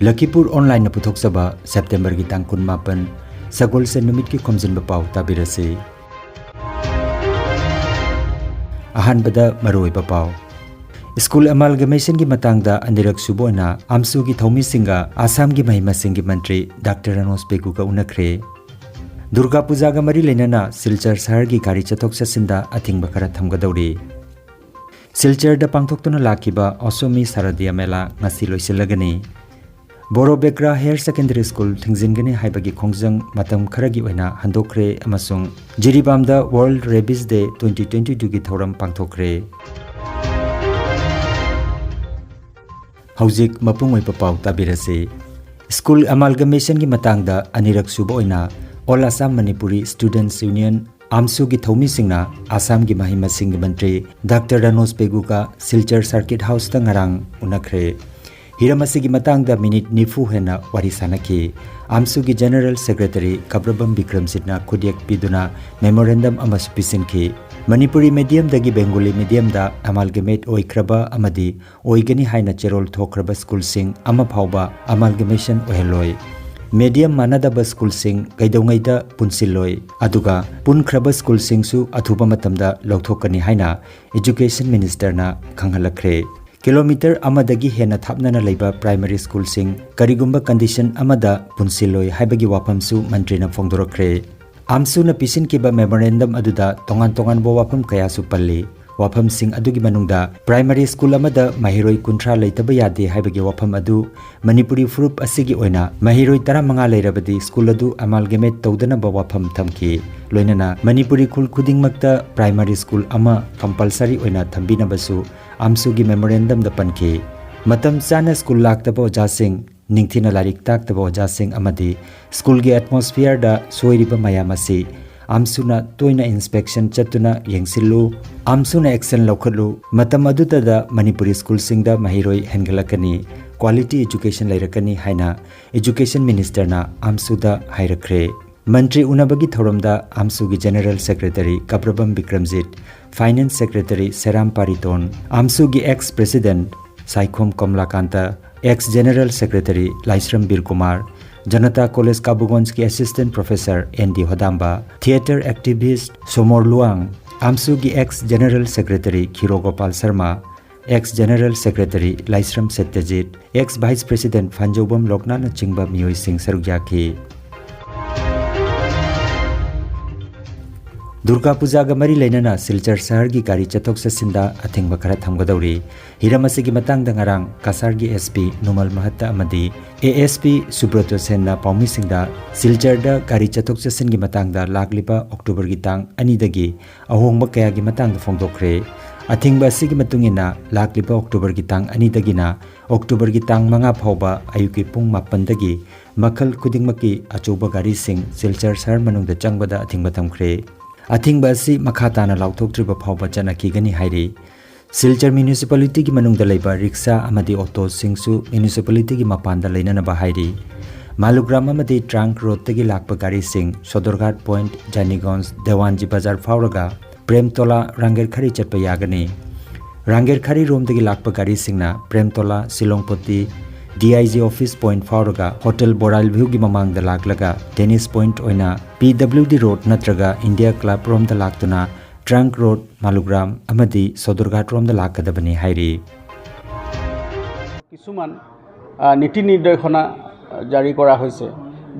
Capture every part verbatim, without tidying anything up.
ꯂꯈꯤꯄꯨꯔ ꯑꯣꯟꯂꯥꯏꯟꯅ ꯄꯨꯊꯣꯛꯆꯕ ꯁꯦꯞꯇꯦꯝꯕꯔꯒꯤ ꯇꯥꯡ ꯀꯨꯟꯃꯥꯄꯟ, ꯁꯒꯣꯜꯁꯦꯟ ꯅꯨꯃꯤꯠꯀꯤ ꯈꯣꯝꯖꯤꯟꯕ ꯄꯥꯎ ꯇꯥꯕꯤꯔꯁꯤ꯫ ꯑꯍꯥꯟꯕꯗ ꯃꯔꯨꯑꯣꯏꯕ ꯄꯥꯎ꯫ ꯁ꯭ꯀꯨꯜ ꯑꯦꯃꯥꯜꯒꯃꯦꯁꯟꯒꯤ ꯃꯇꯥꯡꯗ ꯑꯅꯤꯔꯛ ꯁꯨꯕ ꯑꯣꯏꯅ ꯑꯝꯁꯨꯒꯤ ꯊꯧꯃꯤꯁꯤꯡꯒ ꯑꯁꯥꯝꯒꯤ ꯃꯍꯩ ꯃꯁꯤꯡꯒꯤ ꯃꯟꯇ꯭ꯔꯤ ꯗꯥꯛꯇꯔ ꯔꯅꯣꯖ ꯄꯦꯒꯨꯒ ꯎꯅꯈ꯭ꯔꯦ꯫ ꯗꯨꯔꯒꯥ ꯄꯨꯖꯥꯒ ꯃꯔꯤ ꯂꯩꯅꯅ ꯁꯤꯜꯆꯔ ꯁꯍꯔꯒꯤ ꯒꯥꯔꯤ ꯆꯠꯊꯣꯛ ꯆꯠꯁꯤꯟꯗ ꯑꯊꯤꯡꯕ ꯈꯔ ꯊꯝꯒꯗꯧꯔꯤ꯫ ꯁꯤꯜꯆꯔꯗ ꯄꯥꯡꯊꯣꯛꯇꯨꯅ ꯂꯥꯛꯈꯤꯕ ꯑꯣꯁꯣꯃꯤ ꯁꯥꯔꯗꯤꯌꯥ ꯃꯦꯂꯥ ꯉꯁꯤ ꯂꯣꯏꯁꯤꯜꯂꯒꯅꯤ꯫ ꯕꯣꯔꯣ ꯕꯦꯀ꯭ꯔꯥ ꯍꯥꯌꯔ ꯁꯦꯀꯦꯟꯗꯔꯤ ꯁ꯭ꯀꯨꯜ ꯊꯤꯡꯖꯤꯟꯒꯅꯤ ꯍꯥꯏꯕꯒꯤ ꯈꯣꯡꯖꯪ ꯃꯇꯝ ꯈꯔꯒꯤ ꯑꯣꯏꯅ ꯍꯟꯗꯣꯛꯈ꯭ꯔꯦ ꯑꯃꯁꯨꯡ ꯖꯤꯔꯤꯕꯥꯝꯗ ꯋꯥꯔꯜꯗ ꯔꯦꯕꯤꯁ ꯗꯦ twenty twenty twoꯒꯤ ꯊꯧꯔꯝ ꯄꯥꯡꯊꯣꯛꯈ꯭ꯔꯦ꯫ ꯍꯧꯖꯤꯛ ꯃꯄꯨꯡ ꯑꯣꯏꯕ ꯄꯥꯎ ꯇꯥꯕꯤꯔꯁꯤ꯫ ꯁ꯭ꯀꯨꯜ ꯑꯦꯃꯥꯜꯒꯃꯦꯁꯟꯒꯤ ꯃꯇꯥꯡꯗ ꯑꯅꯤꯔꯛ ꯁꯨꯕ ꯑꯣꯏꯅ All Assam Manipuri Students Union, ꯑꯥꯝꯁꯨꯒꯤ ꯊꯧꯃꯤꯁꯤꯡꯅ ꯑꯁꯥꯝꯒꯤ ꯃꯍꯩ ꯃꯁꯤꯡꯒꯤ ꯃꯟꯇ꯭ꯔꯤ ꯗꯥꯛꯇꯔ ꯔꯅꯣꯖ ꯄꯦꯒꯨꯒ ꯁꯤꯜꯆꯔ ꯁꯔꯀꯤꯠ ꯍꯥꯎꯁꯇ ꯉꯔꯥꯡ ꯎꯅꯈ꯭ꯔꯦ꯫ ꯍꯤꯔꯝ ꯑꯁꯤꯒꯤ ꯃꯇꯥꯡꯗ ꯃꯤꯅꯤꯠ ꯅꯤꯐꯨ ꯍꯦꯟꯅ ꯋꯥꯔꯤ ꯁꯥꯅꯈꯤ꯫ ꯑꯥꯝꯁꯨꯒꯤ ꯖꯦꯅꯔꯦꯜ ꯁꯦꯀ꯭ꯔꯦꯇꯔꯤ ꯀꯕ꯭ꯔꯕꯝ ꯕꯤꯀ꯭ꯔꯝꯖꯤꯠꯅ ꯈꯨꯠꯌꯦꯛ ꯄꯤꯗꯨꯅ ꯃꯦꯃꯣꯔꯦꯟꯗꯝ ꯑꯃꯁꯨ ꯄꯤꯁꯤꯟꯈꯤ꯫ ꯃꯅꯤꯄꯨꯔꯤ ꯃꯤꯗꯤꯌꯝꯗꯒꯤ ꯕꯦꯡꯒꯣꯂꯤ ꯃꯤꯗꯤꯌꯝꯗ ꯑꯃꯥꯜꯒꯃꯦꯠ ꯑꯣꯏꯈ꯭ꯔꯕ ꯑꯃꯗꯤ ꯑꯣꯏꯒꯅꯤ ꯍꯥꯏꯅ ꯆꯦꯔꯣꯜ ꯊꯣꯛꯈ꯭ꯔꯕ ꯁ꯭ꯀꯨꯜꯁꯤꯡ ꯑꯃ ꯐꯥꯎꯕ ꯑꯃꯥꯜꯒꯃꯦꯁꯟ ꯑꯣꯏꯍꯜꯂꯣꯏ꯫ ꯃꯤꯗꯤꯌꯝ ꯃꯥꯟꯅꯗꯕ ꯁ꯭ꯀꯨꯜꯁꯤꯡ ꯀꯩꯗꯧꯉꯩꯗ ꯄꯨꯟꯁꯤꯜꯂꯣꯏ, ꯑꯗꯨꯒ ꯄꯨꯟꯈ꯭ꯔꯕ ꯁ꯭ꯀꯨꯜꯁꯤꯡꯁꯨ ꯑꯊꯨꯕ ꯃꯇꯝꯗ ꯂꯧꯊꯣꯛꯀꯅꯤ ꯍꯥꯏꯅ ꯏꯖꯨꯀꯦꯁꯟ ꯃꯤꯅꯤꯁꯇꯔꯅ ꯈꯪꯍꯜꯂꯛꯈ꯭ꯔꯦ꯫ ꯀꯤꯂꯣꯃꯤꯇꯔ ꯑꯃꯗꯒꯤ ꯍꯦꯟꯅ ꯊꯥꯞꯅꯅ ꯂꯩꯕ ꯄ꯭ꯔꯥꯏꯃꯔꯤ ꯁ꯭ꯀꯨꯜꯁꯤꯡ ꯀꯔꯤꯒꯨꯝꯕ ꯀꯟꯗꯤꯁꯟ ꯑꯃꯗ ꯄꯨꯟꯁꯤꯜꯂꯣꯏ ꯍꯥꯏꯕꯒꯤ ꯋꯥꯐꯝꯁꯨ ꯃꯟꯇ꯭ꯔꯤꯅ ꯐꯣꯡꯗꯣꯔꯛꯈ꯭ꯔꯦ꯫ ꯑꯥꯝꯁꯨꯅ ꯄꯤꯁꯤꯟꯈꯤꯕ ꯃꯦꯃꯣꯔꯦꯟꯗꯝ ꯑꯗꯨꯗ ꯇꯣꯉꯥꯟ ꯇꯣꯉꯥꯟꯕ ꯋꯥꯐꯝ ꯀꯌꯥꯁꯨ ꯄꯜꯂꯤ꯫ ꯋꯥꯐꯝꯁꯤꯡ ꯑꯗꯨꯒꯤ ꯃꯅꯨꯡꯗ ꯄ꯭ꯔꯥꯏꯃꯔꯤ ꯁ꯭ꯀꯨꯜ ꯑꯃꯗ ꯃꯍꯩꯔꯣꯏ ꯀꯨꯟꯊ꯭ꯔꯥ ꯂꯩꯇꯕ ꯌꯥꯗꯦ ꯍꯥꯏꯕꯒꯤ ꯋꯥꯐꯝ ꯑꯗꯨ, ꯃꯅꯤꯄꯨꯔꯤ ꯐꯨꯔꯨꯞ ꯑꯁꯤꯒꯤ ꯑꯣꯏꯅ ꯃꯍꯩꯔꯣꯏ ꯇꯔꯥꯃꯉꯥ ꯂꯩꯔꯕꯗꯤ ꯁ꯭ꯀꯨꯜ ꯑꯗꯨ ꯑꯃꯥꯜꯒꯃꯦꯠ ꯇꯧꯗꯅꯕ ꯋꯥꯐꯝ ꯊꯝꯈꯤ꯫ ꯂꯣꯏꯅꯅ ꯃꯅꯤꯄꯨꯔꯤ ꯈꯨꯜ ꯈꯨꯗꯤꯡꯃꯛꯇ ꯄ꯭ꯔꯥꯏꯃꯔꯤ ꯁ꯭ꯀꯨꯜ ꯑꯃ ꯀꯝꯄꯜꯁꯔꯤ ꯑꯣꯏꯅ ꯊꯝꯕꯤꯅꯕꯁꯨ ꯑꯥꯝꯁꯨꯒꯤ ꯃꯦꯃꯣꯔꯦꯟꯗꯝꯗ ꯄꯟꯈꯤ꯫ ꯃꯇꯝ ꯆꯥꯅ ꯁ꯭ꯀꯨꯜ ꯂꯥꯛꯇꯕ ꯑꯣꯖꯥꯁꯤꯡ, ꯅꯤꯡꯊꯤꯅ ꯂꯥꯏꯔꯤꯛ ꯇꯥꯛꯇꯕ ꯑꯣꯖꯥꯁꯤꯡ ꯑꯃꯗꯤ ꯁ꯭ꯀꯨꯜꯒꯤ ꯑꯦꯠꯃꯣꯁꯐꯤꯌꯔꯗ ꯁꯣꯏꯔꯤꯕ ꯃꯌꯥꯝ ꯑꯁꯤ ꯑꯥꯝꯁꯨꯅ ꯇꯣꯏꯅ ꯏꯟꯁꯄꯦꯛꯁꯟ ꯆꯠꯇꯨꯅ ꯌꯦꯡꯁꯤꯜꯂꯨ꯫ ꯑꯥꯝꯁꯨꯅ ꯑꯦꯛꯁꯟ ꯂꯧꯈꯠꯂꯨ꯫ ꯃꯇꯝ ꯑꯗꯨꯗꯗ ꯃꯅꯤꯄꯨꯔꯤ ꯁ꯭ꯀꯨꯜꯁꯤꯡꯗ ꯃꯍꯩꯔꯣꯏ ꯍꯦꯟꯒꯠꯂꯛꯀꯅꯤ, ꯀ꯭ꯋꯥꯂꯤꯇꯤ ꯏꯖꯨꯀꯦꯁꯟ ꯂꯩꯔꯛꯀꯅꯤ ꯍꯥꯏꯅ ꯏꯖꯨꯀꯦꯁꯟ ꯃꯤꯅꯤꯁꯇꯔꯅ ꯑꯥꯝꯁꯨꯗ ꯍꯥꯏꯔꯛꯈ꯭ꯔꯦ꯫ ꯃꯟꯇ꯭ꯔꯤ ꯎꯅꯕꯒꯤ ꯊꯧꯔꯝꯗ ꯑꯥꯝꯁꯨꯒꯤ general secretary Kabrabam Bikramjit, finance secretary Seram Pariton, ꯑꯥꯝꯁꯨꯒꯤ ex president Saikhom Kamalakant, ex general secretary Laishram Bir Kumar, Janata college ꯀꯥꯕꯨꯒꯣꯟꯖꯀꯤ assistant professor N D Hodamba, theatre activist Somor Luwang, ꯑꯥꯝꯁꯨꯒꯤ ex general secretary Khiro Gopal Sharma, ex general secretary Laishram Satyajit, ex vice president Phanjoubam ꯂꯣꯛꯅꯥꯊꯅꯆꯤꯡꯕ ꯃꯤꯑꯣꯏꯁꯤꯡ ꯁꯔꯨꯛ ꯌꯥꯈꯤ꯫ ꯗꯨꯔꯒꯥ ꯄꯨꯖꯥꯒ ꯃꯔꯤ ꯂꯩꯅꯅ ꯁꯤꯜꯆꯔ ꯁꯍꯔꯒꯤ ꯒꯥꯔꯤ ꯆꯠꯊꯣꯛ ꯆꯠꯁꯤꯟꯗ ꯑꯊꯤꯡꯕ ꯈꯔ ꯊꯝꯒꯗꯧꯔꯤ꯫ ꯍꯤꯔꯝ ꯑꯁꯤꯒꯤ ꯃꯇꯥꯡꯗ ꯉꯔꯥꯡ ꯀꯁꯥꯔꯒꯤ ꯑꯦꯁ ꯄꯤ ꯅꯨꯃꯜ ꯃꯍꯠꯇ ꯑꯃꯗꯤ ꯑꯦ ꯑꯦꯁ ꯄꯤ ꯁꯨꯕ꯭ꯔꯇꯣ ꯁꯦꯟꯅ ꯄꯥꯎꯃꯤꯁꯤꯡꯗ ꯁꯤꯜꯆꯔꯗ ꯒꯥꯔꯤ ꯆꯠꯊꯣꯛ ꯆꯠꯁꯤꯟꯒꯤ ꯃꯇꯥꯡꯗ ꯂꯥꯛꯂꯤꯕ ꯑꯣꯛꯇꯣꯕꯔꯒꯤ ꯇꯥꯡ ꯑꯅꯤꯗꯒꯤ ꯑꯍꯣꯡꯕ ꯀꯌꯥꯒꯤ ꯃꯇꯥꯡꯗ ꯐꯣꯡꯗꯣꯛꯈ꯭ꯔꯦ꯫ ꯑꯊꯤꯡꯕ ꯑꯁꯤꯒꯤ ꯃꯇꯨꯡ ꯏꯟꯅ ꯂꯥꯛꯂꯤꯕ ꯑꯣꯛꯇꯣꯕꯔꯒꯤ ꯇꯥꯡ ꯑꯅꯤꯗꯒꯤꯅ ꯑꯣꯛꯇꯣꯕꯔꯒꯤ ꯇꯥꯡ ꯃꯉꯥ ꯐꯥꯎꯕ ꯑꯌꯨꯛꯀꯤ ꯄꯨꯡ ꯃꯥꯄꯟꯗꯒꯤ ꯃꯈꯜ ꯈꯨꯗꯤꯡꯃꯛꯀꯤ ꯑꯆꯧꯕ ꯒꯥꯔꯤꯁꯤꯡ ꯁꯤꯜꯆꯔ ꯁꯍꯔ ꯃꯅꯨꯡꯗ ꯆꯪꯕꯗ ꯑꯊꯤꯡꯕ ꯊꯝꯈ꯭ꯔꯦ꯫ ꯑꯊꯤꯡꯕ ꯑꯁꯤ ꯃꯈꯥ ꯇꯥꯅ ꯂꯥꯎꯊꯣꯛꯇ꯭ꯔꯤꯕ ꯐꯥꯎꯕ ꯆꯠꯅꯈꯤꯒꯅꯤ ꯍꯥꯏꯔꯤ꯫ ꯁꯤꯜꯆꯔ ꯃ꯭ꯌꯨꯅꯤꯁꯤꯄꯥꯂꯤꯇꯤꯒꯤ ꯃꯅꯨꯡꯗ ꯂꯩꯕ ꯔꯤꯛꯁꯥ ꯑꯃꯗꯤ ꯑꯣꯇꯣꯁꯤꯡꯁꯨ ꯃ꯭ꯌꯨꯅꯤꯁꯤꯄꯥꯂꯤꯇꯤꯒꯤ ꯃꯄꯥꯟꯗ ꯂꯩꯅꯅꯕ ꯍꯥꯏꯔꯤ꯫ ꯃꯥꯂꯨꯒ꯭ꯔꯥꯝ ꯑꯃꯗꯤ ꯇ꯭ꯔꯥꯡꯛ ꯔꯣꯗꯇꯒꯤ ꯂꯥꯛꯄ ꯒꯥꯔꯤꯁꯤꯡ ꯁꯣꯗꯔꯘꯥꯠ ꯄꯣꯏꯟꯠ, ꯖꯥꯅꯤꯒꯣꯟꯖ, ꯗꯦꯋꯥꯟꯖꯤ ꯕꯖꯥꯔ ꯐꯥꯎꯔꯒ ꯄ꯭ꯔꯦꯝꯇꯣꯂꯥ ꯔꯥꯡꯒꯦꯔꯈꯥꯔꯤ ꯆꯠꯄ ꯌꯥꯒꯅꯤ꯫ ꯔꯥꯡꯒꯦꯔꯈꯥꯔꯤ ꯔꯣꯝꯗꯒꯤ ꯂꯥꯛꯄ ꯒꯥꯔꯤꯁꯤꯡꯅ ꯄ꯭ꯔꯦꯝꯇꯣꯂꯥ, ꯁꯤꯂꯣꯡꯄꯣꯇꯤ, D I G office point ꯐꯥꯎꯔꯒ ꯍꯣꯇꯦꯜ ꯕꯣꯔꯥꯏꯜ ꯚ꯭ꯌꯨꯒꯤ ꯃꯃꯥꯡꯗ ꯂꯥꯛꯂꯒ ꯗꯦꯅꯤꯁ ꯄꯣꯏꯟꯠ ꯑꯣꯏꯅ ꯄꯤ ꯗꯕ꯭ꯂꯤꯎ ꯗꯤ ꯔꯣꯗ ꯅꯠꯇ꯭ꯔꯒ ꯏꯟꯗꯤꯌꯥ ꯀ꯭ꯂꯕ ꯔꯣꯝꯗ ꯂꯥꯛꯇꯨꯅ ꯇ꯭ꯔꯥꯡꯛ ꯔꯣꯗ, ꯃꯥꯂꯨꯒ꯭ꯔꯥꯝ ꯑꯃꯗꯤ ꯁꯣꯗꯔꯘꯥꯠ ꯔꯣꯝꯗ ꯂꯥꯛꯀꯗꯕꯅꯤ ꯍꯥꯏꯔꯤ꯫ কিছুমান আহ, নীতি নিৰ্দেশনা আহ, জাৰি কৰা হৈছে,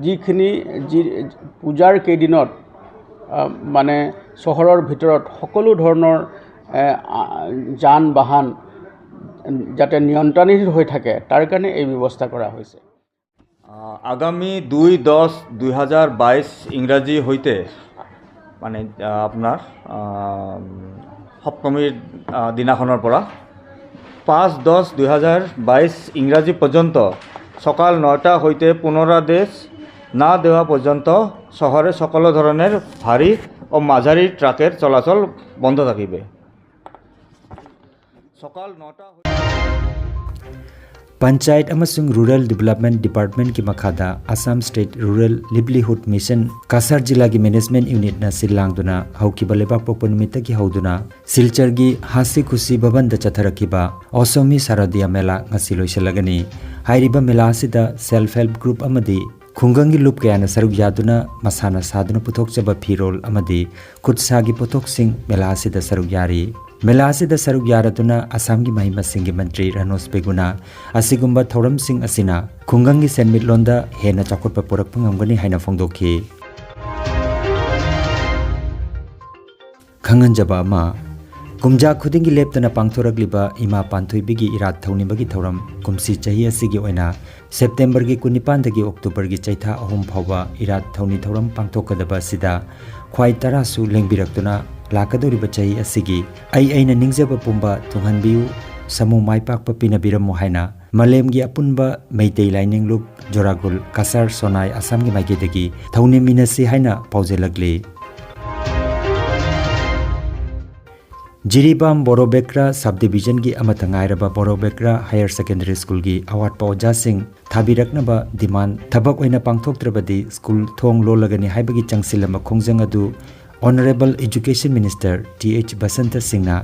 যিখিনি যি পূজাৰ কেইদিনত আহ, মানে চহৰৰ ভিতৰত সকলো ধৰণৰ এ, আ, যান বাহন যাতে নিয়ন্ত্ৰণাধীন হৈ থাকে, তাৰ কাৰণে এই ব্যৱস্থা কৰা হৈছে। আহ, আগামী দুই দহ দুই হাজাৰ বাইছ ইংৰাজী সৈতে, মানে, আহ, আপোনাৰ, আহ, সপ্তমীৰ, আহ, দিনাখনৰ পৰা পাঁচ দহ দুই হাজাৰ বাইছ ইংৰাজী পৰ্যন্ত সকাল নটা হইতে পুনরাদেশ না দেওয়া পর্যন্ত শহরে সকল ধরনের ভারী ও মাঝারি ট্রাকের চলাচল বন্ধ থাকিবে। সকাল নটা হইতে ꯄꯟꯆꯥꯌꯠ ꯑꯃꯁꯨꯡ ꯔꯨꯔꯦꯜ ꯗꯤꯕꯦꯂꯞꯃꯦꯟꯠ ꯗꯤꯄꯥꯔꯠꯃꯦꯟꯠꯀꯤ ꯃꯈꯥꯗ Assam state rural livelihood mission Cachar ꯖꯤꯂꯥꯒꯤ ꯃꯦꯅꯦꯖꯃꯦꯟꯠ ꯌꯨꯅꯤꯠꯅ ꯁꯤꯜ ꯂꯥꯡꯗꯨꯅ ꯍꯧꯈꯤꯕ ꯂꯩꯕꯥꯛꯄꯣꯛꯄ ꯅꯨꯃꯤꯠꯇꯒꯤ ꯍꯧꯗꯨꯅ ꯁꯤꯜꯆꯔꯒꯤ ꯍꯥꯁꯤ ꯈꯨꯁꯤ ꯚꯕꯟꯗ ꯆꯠꯊꯔꯛꯈꯤꯕ ꯑꯣꯁꯣꯃꯤ ꯁꯥꯔꯗꯤꯌꯥ ꯃꯦꯂꯥ ꯉꯁꯤ ꯂꯣꯏꯁꯤꯜꯂꯒꯅꯤ꯫ ꯍꯥꯏꯔꯤꯕ ꯃꯦꯂꯥ ꯑꯁꯤꯗ ꯁꯦꯜꯐ ꯍꯦꯜꯞ ꯒ꯭ꯔꯨꯞ ꯑꯃꯗꯤ ꯈꯨꯡꯒꯪꯒꯤ ꯂꯨꯞ ꯀꯌꯥꯅ ꯁꯔꯨꯛ ꯌꯥꯗꯨꯅ ꯃꯁꯥꯅ ꯁꯥꯗꯨꯅ ꯄꯨꯊꯣꯛꯆꯕ ꯐꯤꯔꯣꯜ ꯑꯃꯗꯤ ꯈꯨꯠꯁꯥꯒꯤ ꯄꯣꯠꯊꯣꯛꯁꯤꯡ ꯃꯦꯂꯥ ꯑꯁꯤꯗ ꯁꯔꯨꯛ ꯌꯥꯔꯤ꯫ ꯃꯦꯂꯥ ꯑꯁꯤꯗ ꯁꯔꯨꯛ ꯌꯥꯔꯗꯨꯅ ꯑꯁꯥꯝꯒꯤ ꯃꯍꯩ ꯃꯁꯤꯡꯒꯤ ꯃꯟꯇ꯭ꯔꯤ ꯔꯥꯅꯣꯖ ꯕꯦꯒꯨꯅ ꯑꯁꯤꯒꯨꯝꯕ ꯊꯧꯔꯝꯁꯤꯡ ꯑꯁꯤꯅ ꯈꯨꯡꯒꯪꯒꯤ ꯁꯦꯟꯃꯤꯠꯂꯣꯟꯗ ꯍꯦꯟꯅ ꯆꯥꯎꯈꯠꯄ ꯄꯨꯔꯛꯄ ꯉꯝꯒꯅꯤ ꯍꯥꯏꯅ ꯐꯣꯡꯗꯣꯛꯈꯤ꯫ ꯈꯪꯍꯟꯖꯕ ꯑꯃ, ꯀꯨꯝꯖꯥ ꯈꯨꯗꯤꯡꯒꯤ ꯂꯦꯞꯇꯅ ꯄꯥꯡꯊꯣꯔꯛꯂꯤꯕ ꯏꯃꯥ ꯄꯥꯟꯊꯣꯏꯕꯤꯒꯤ ꯏꯔꯥꯠ ꯊꯧꯅꯤꯕꯒꯤ ꯊꯧꯔꯝ ꯀꯨꯝꯁꯤ ꯆꯍꯤ ꯑꯁꯤꯒꯤ ꯑꯣꯏꯅ ꯁꯦꯞꯇꯦꯝꯕꯔꯒꯤ ꯀꯨꯟꯅꯤꯄꯥꯟꯗꯒꯤ ꯑꯣꯛꯇꯣꯕꯔꯒꯤ ꯆꯩꯊꯥ ꯑꯍꯨꯝ ꯐꯥꯎꯕ ꯏꯔꯥꯠ ꯊꯧꯅꯤ ꯊꯧꯔꯝ ꯄꯥꯡꯊꯣꯛꯀꯗꯕ ꯑꯁꯤꯗ ꯈ꯭ꯋꯥꯏ ꯇꯔꯥꯁꯨ ꯂꯦꯡꯕꯤꯔꯛꯇꯨꯅ ꯂꯥꯛꯀꯗꯧꯔꯤꯕ ꯆꯍꯤ ꯑꯁꯤꯒꯤ ꯑꯩ ꯑꯩꯅ ꯅꯤꯡꯖꯕ ꯄꯨꯝꯕ ꯊꯨꯡꯍꯟꯕꯤꯌꯨ, ꯁꯃꯨ ꯃꯥꯏ ꯄꯥꯛꯄ ꯄꯤꯅꯕꯤꯔꯝꯃꯨ ꯍꯥꯏꯅ ꯃꯥꯂꯦꯝꯒꯤ ꯑꯄꯨꯟꯕ ꯃꯩꯇꯩ ꯂꯥꯏꯅꯤꯡ ꯂꯨꯞ ꯖꯣꯔꯥꯒꯨꯜ ꯀꯁꯥꯔ ꯁꯣꯅꯥꯏ ꯑꯁꯥꯝꯒꯤ ꯃꯥꯏꯀꯩꯗꯒꯤ ꯊꯧꯅꯤꯃꯤꯟꯅꯁꯤ ꯍꯥꯏꯅ ꯄꯥꯎꯖꯦꯜꯂꯛꯂꯤ꯫ ꯖꯤꯔꯤꯕꯥꯝ ꯕꯣꯔꯣꯕꯦꯀ꯭ꯔꯥ ꯁꯕ ꯗꯤꯕꯤꯖꯟꯒꯤ ꯑꯃꯠꯇ ꯉꯥꯏꯔꯕ ꯕꯣꯔꯣꯕꯦꯀ꯭ꯔꯥ ꯍꯥꯌꯔ ꯁꯦꯀꯦꯟꯗꯔꯤ ꯁ꯭ꯀꯨꯜꯒꯤ ꯑꯋꯥꯠꯄ ꯑꯣꯖꯥꯁꯤꯡ ꯊꯥꯕꯤꯔꯛꯅꯕ ꯗꯤꯃꯥꯟ ꯊꯕꯛ ꯑꯣꯏꯅ ꯄꯥꯡꯊꯣꯛꯇ꯭ꯔꯕꯗꯤ ꯁ꯭ꯀꯨꯜ ꯊꯣꯡ ꯂꯣꯜꯂꯒꯅꯤ ꯍꯥꯏꯕꯒꯤ ꯆꯪꯁꯤꯜꯂꯝꯕ ꯈꯣꯡꯖꯪ ꯑꯗꯨ honourable education minister T H Basanta ꯁꯤꯡꯅ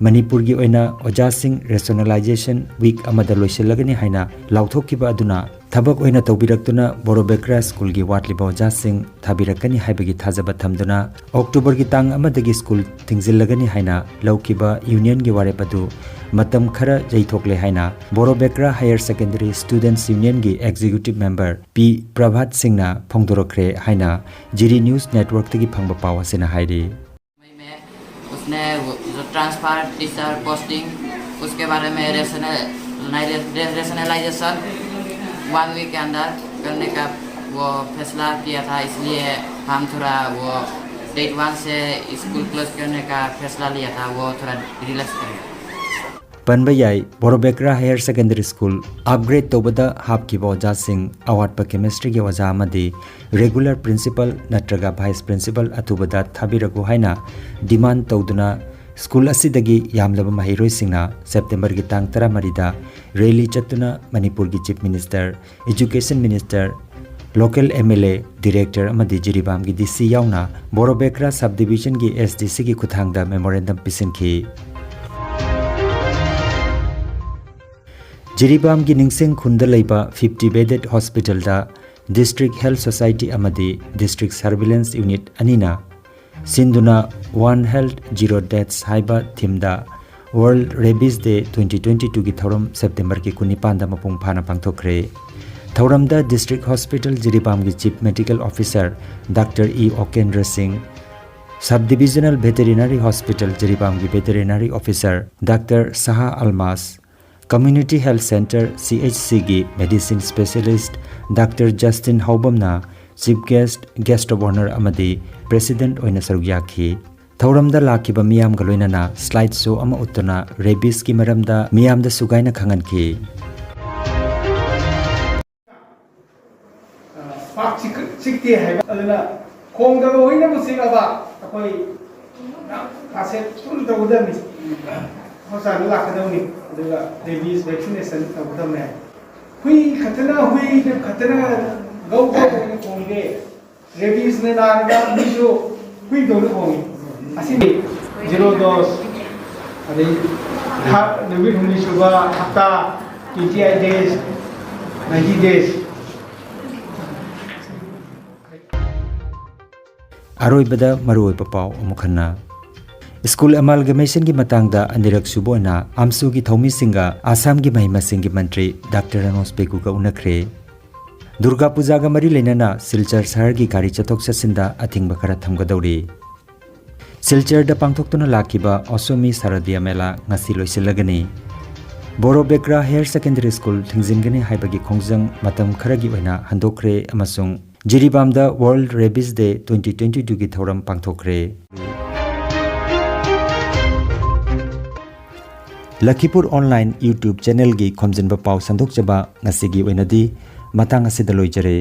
ꯃꯅꯤꯄꯨꯔꯒꯤ ꯑꯣꯏꯅ ꯑꯣꯖꯥꯁꯤꯡ ꯔꯦꯁꯣꯅꯦꯂꯥꯏꯖꯦꯁꯟ ꯋꯤꯛ ꯑꯃꯗ ꯂꯣꯏꯁꯤꯜꯂꯒꯅꯤ ꯍꯥꯏꯅ ꯂꯥꯎꯊꯣꯛꯈꯤꯕ ꯑꯗꯨꯅ ꯊꯕꯛ ꯑꯣꯏꯅ ꯇꯧꯕꯤꯔꯛꯇꯨꯅ ꯕꯣꯔꯣꯕꯦꯀ꯭ꯔꯥ ꯁ꯭ꯀꯨꯜꯒꯤ ꯋꯥꯠꯂꯤꯕ ꯑꯣꯖꯥꯁꯤꯡ ꯊꯥꯕꯤꯔꯛꯀꯅꯤ ꯍꯥꯏꯕꯒꯤ ꯊꯥꯖꯕ ꯊꯝꯗꯨꯅ ꯑꯣꯛꯇꯣꯕꯔꯒꯤ ꯇꯥꯡ ꯑꯃꯗꯒꯤ ꯁ꯭ꯀꯨꯜ ꯊꯤꯡꯖꯤꯜꯂꯒꯅꯤ ꯍꯥꯏꯅ ꯂꯧꯈꯤꯕ ꯌꯨꯅꯤꯌꯟꯒꯤ ꯋꯥꯔꯦꯞ ꯑꯗꯨ ꯃꯇꯝ ꯈꯔ ꯌꯩꯊꯣꯛꯂꯦ ꯍꯥꯏꯅ ꯕꯣꯔꯣꯕꯦꯀ꯭ꯔꯥ ꯍꯥꯌꯔ ꯁꯦꯀꯦꯟꯗꯔꯤ ꯁ꯭ꯇꯨꯗꯦꯟꯠꯁ ꯌꯨꯅꯤꯌꯟꯒꯤ ꯑꯦꯛꯖꯤꯀ꯭ꯌꯨꯇꯤꯕ ꯃꯦꯝꯕꯔ ꯄꯤ ꯄ꯭ꯔꯚꯥꯠ ꯁꯤꯡꯅ ꯐꯣꯡꯗꯣꯔꯛꯈ꯭ꯔꯦ ꯍꯥꯏꯅ ꯖꯤꯔꯤ ꯅ꯭ꯌꯨꯁ ꯅꯦꯠꯋꯔꯛꯇꯒꯤ ꯐꯪꯕ ꯄꯥꯎ ꯑꯁꯤꯅ ꯍꯥꯏꯔꯤ꯫ मई में उसने वो जो ट्रांसफर, टीचर पोस्टिंग, उसके बारे में रेशनल रेशनलाइजेशन वन वीक के अंदर करने का वो फैसला किया था। इसलिए हम थोड़ा वो डेट वन से स्कूल क्लोज करने का फैसला लिया था, वो थोड़ा रिलैक्स करेगा। ꯄꯟꯕ ꯌꯥꯏ, ꯕꯣꯔꯣꯕꯦꯀ꯭ꯔꯥ ꯍꯥꯌꯔ ꯁꯦꯀꯦꯟꯗꯔꯤ ꯁ꯭ꯀꯨꯜ ꯑꯞꯒ꯭ꯔꯦꯗ ꯇꯧꯕꯗ ꯍꯥꯞꯈꯤꯕ ꯑꯣꯖꯥꯁꯤꯡ, ꯑꯋꯥꯠꯄ ꯀꯦꯃꯤꯁꯇ꯭ꯔꯤꯒꯤ ꯑꯣꯖꯥ ꯑꯃꯗꯤ ꯔꯦꯒꯨꯂꯔ ꯄ꯭ꯔꯤꯟꯁꯤꯄꯜ ꯅꯠꯇ꯭ꯔꯒ ꯚꯥꯏꯁ ꯄ꯭ꯔꯤꯟꯁꯤꯄꯜ ꯑꯊꯨꯕꯗ ꯊꯥꯕꯤꯔꯛꯎ ꯍꯥꯏꯅ ꯗꯤꯃꯥꯟ ꯇꯧꯗꯨꯅ ꯁ꯭ꯀꯨꯜ ꯑꯁꯤꯗꯒꯤ ꯌꯥꯝꯂꯕ ꯃꯍꯩꯔꯣꯏꯁꯤꯡꯅ ꯁꯦꯞꯇꯦꯝꯕꯔꯒꯤ ꯇꯥꯡ ꯇꯔꯥꯃꯔꯤꯗ ꯔꯦꯂꯤ ꯆꯠꯇꯨꯅ ꯃꯅꯤꯄꯨꯔꯒꯤ Chief Minister, Education Minister, local M L A, Director ꯑꯃꯗꯤ ꯖꯤꯔꯤꯕꯥꯝꯒꯤ D C ꯌꯥꯎꯅ ꯕꯣꯔꯣꯕꯦꯀ꯭ꯔꯥ Sub Divisionꯒꯤ S D Cꯒꯤ ꯈꯨꯠꯊꯥꯡꯗ memorandum ꯄꯤꯁꯤꯟꯈꯤ꯫ ꯖꯤꯔꯤꯕꯥꯝꯒꯤ ꯅꯤꯡꯁꯤꯡ ꯈꯨꯟꯗ ꯂꯩꯕ fifty bedded hospitalꯗ District Health Society ꯑꯃꯗꯤ District Surveillance Unit ꯑꯅꯤꯅ ꯁꯤꯟꯗꯨꯅ One Health Zero Deaths ꯍꯥꯏꯕ themeꯗ World Rabies Day twenty twenty twoꯒꯤ ꯊꯧꯔꯝ ꯁꯦꯞꯇꯦꯝꯕꯔꯒꯤ ꯀꯨꯟꯅꯤꯄꯥꯟꯗ ꯃꯄꯨꯡ ꯐꯥꯅ ꯄꯥꯡꯊꯣꯛꯈ꯭ꯔꯦ꯫ ꯊꯧꯔꯝꯗ District Hospital ꯖꯤꯔꯤꯕꯥꯝꯒꯤ Chief Medical Officer Doctor E Okendra Singh, Sub Divisional Veterinary Hospital ꯖꯤꯔꯤꯕꯥꯝꯒꯤ Veterinary Officer Doctor Shah Almas, Community Health Centre, C H Cꯒꯤ Medicine Specialist Doctor Justin ꯍꯥꯎꯕꯝꯅ Chief Guest, Guest of Honour ꯑꯃꯗꯤ President ꯑꯣꯏꯅ ꯁꯔꯨꯛ ꯌꯥꯈꯤ꯫ ꯊꯧꯔꯝꯗ ꯂꯥꯛꯈꯤꯕ ꯃꯤꯌꯥꯝꯒ ꯂꯣꯏꯅꯅ slide show ꯑꯃ ꯎꯠꯇꯨꯅ rabiesꯀꯤ ꯃꯔꯝꯗ ꯃꯤꯌꯥꯝꯗ ꯁꯨꯒꯥꯏꯅ ꯈꯪꯍꯟꯈꯤ꯫ ꯄꯥꯛ ꯆꯤꯛ- ꯆꯤꯛꯇꯦ ꯍꯥꯏꯕ꯫ ꯑꯗꯨꯅ ꯈꯣꯡꯗꯒ ꯍꯨꯏꯅꯕꯨ ꯆꯤꯛꯑꯕ ꯑꯩꯈꯣꯏ ꯌꯥꯝ ꯀꯥꯁꯦꯠ ꯐꯨꯜ ꯇꯧꯒꯗꯕꯅꯤ꯫ ꯍꯣꯁꯄꯤꯇꯥꯜꯗ ꯂꯥꯛꯀꯗꯕꯅꯤ꯫ ꯑꯗꯨꯒ rabies vaccination ꯇꯧꯒꯗꯕꯅꯦ꯫ ꯍꯨꯏ ꯈꯛꯇꯅ, ꯍꯨꯏ ꯈꯛꯇꯅ ꯒꯧ ꯒꯧ ꯑꯣꯏꯅ ꯈꯣꯡꯗꯦ꯫ Rabiesꯅ ꯅꯥꯔꯒ ꯃꯤꯁꯨ ꯍꯨꯏꯗꯧꯅ ꯈꯣꯡꯉꯤ꯫ ꯑꯁꯤꯅꯤ zero dose꯫ ꯑꯗꯩ ꯊꯥ- ꯅꯨꯃꯤꯠ ꯍꯨꯝꯅꯤ ꯁꯨꯕ, ꯍꯞꯇꯥ, twenty eight days, ninety days꯫ ꯑꯔꯣꯏꯕꯗ ꯃꯔꯨꯑꯣꯏꯕ ꯄꯥꯎ ꯑꯃꯨꯛ ꯍꯟꯅ꯫ ꯁ꯭ꯀꯨꯜ amalgamationꯒꯤ ꯃꯇꯥꯡꯗ ꯑꯅꯤꯔꯛ ꯁꯨꯕ ꯑꯣꯏꯅ AMSUꯒꯤ ꯊꯧꯃꯤꯁꯤꯡꯒ ꯑꯁꯥꯝꯒꯤ ꯃꯍꯩ ꯃꯁꯤꯡꯒꯤ ꯃꯟꯇ꯭ꯔꯤ ꯗꯥꯛꯇꯔ ꯔꯅꯣꯖ ꯄꯦꯒꯨꯒ ꯎꯅꯈ꯭ꯔꯦ꯫ ꯗꯨꯔꯒꯥ ꯄꯨꯖꯥꯒ ꯃꯔꯤ ꯂꯩꯅꯅ ꯁꯤꯜꯆꯔ ꯁꯍꯔꯒꯤ ꯒꯥꯔꯤ ꯆꯠꯊꯣꯛ ꯆꯠꯁꯤꯟꯗ ꯑꯊꯤꯡꯕ ꯈꯔ ꯊꯝꯒꯗꯧꯔꯤ꯫ ꯁꯤꯜꯆꯔꯗ ꯄꯥꯡꯊꯣꯛꯇꯨꯅ ꯂꯥꯛꯈꯤꯕ ꯑꯣꯁꯣꯃꯤ ꯁꯥꯔꯗꯤꯌꯥ ꯃꯦꯂꯥ ꯉꯁꯤ ꯂꯣꯏꯁꯤꯜꯂꯒꯅꯤ꯫ ꯕꯣꯔꯣꯕꯦꯀ꯭ꯔꯥ Higher Secondary School ꯊꯤꯡꯖꯤꯟꯒꯅꯤ ꯍꯥꯏꯕꯒꯤ ꯈꯣꯡꯖꯪ ꯃꯇꯝ ꯈꯔꯒꯤ ꯑꯣꯏꯅ ꯍꯟꯗꯣꯛꯈ꯭ꯔꯦ ꯑꯃꯁꯨꯡ ꯖꯤꯔꯤꯕꯥꯝꯗ World Rabies Day twenty twenty twoꯒꯤ ꯊꯧꯔꯝ ꯄꯥꯡꯊꯣꯛꯈ꯭ꯔꯦ꯫ ꯂꯈꯤꯄꯨꯔ Online YouTube channelꯒꯤ ꯈꯣꯝꯖꯤꯟꯕ ꯄꯥꯎ ꯁꯟꯗꯣꯛꯆꯕ ꯉꯁꯤꯒꯤ ꯑꯣꯏꯅꯗꯤ ꯃꯇꯥꯡ ꯑꯁꯤꯗ ꯂꯣꯏꯖꯔꯦ꯫